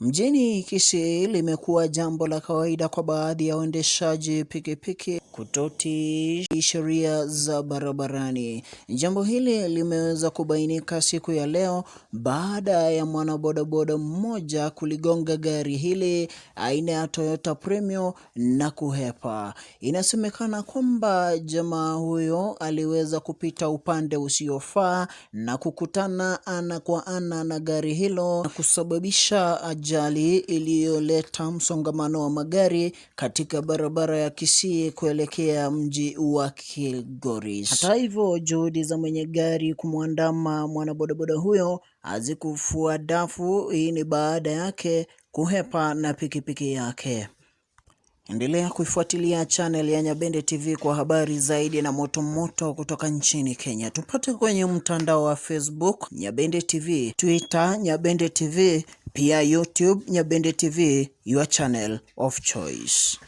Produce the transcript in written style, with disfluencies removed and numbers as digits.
Mjini Kisii limekuwa jambo la kawaida kwa baadhi ya waendeshaji pikipiki kutotii sheria za barabarani. Jambo hili limeweza kubainika siku ya leo baada ya mwanabodaboda mmoja kuligonga gari hili aina ya Toyota Premio na kuhepa. Inasemekana kwamba jamaa huyo aliweza kupita upande usiofaa na kukutana ana kwa ana na gari hilo na kusababisha ajali iliyoleta msongamano wa magari katika barabara ya Kisii kuelekea mji wa Kilgoris. Hata hivyo, juhudi za mwenye gari kumwandama mwanabodaboda huyo hazikufua dafu. Hii ni baada yake kuhepa na pikipiki yake. Endelea kuifuatilia channel ya Nyabende TV kwa habari zaidi na moto moto kutoka nchini Kenya. Tupate kwenye mtandao wa Facebook Nyabende TV, Twitter Nyabende TV, pia YouTube Nyabende TV, your channel of choice.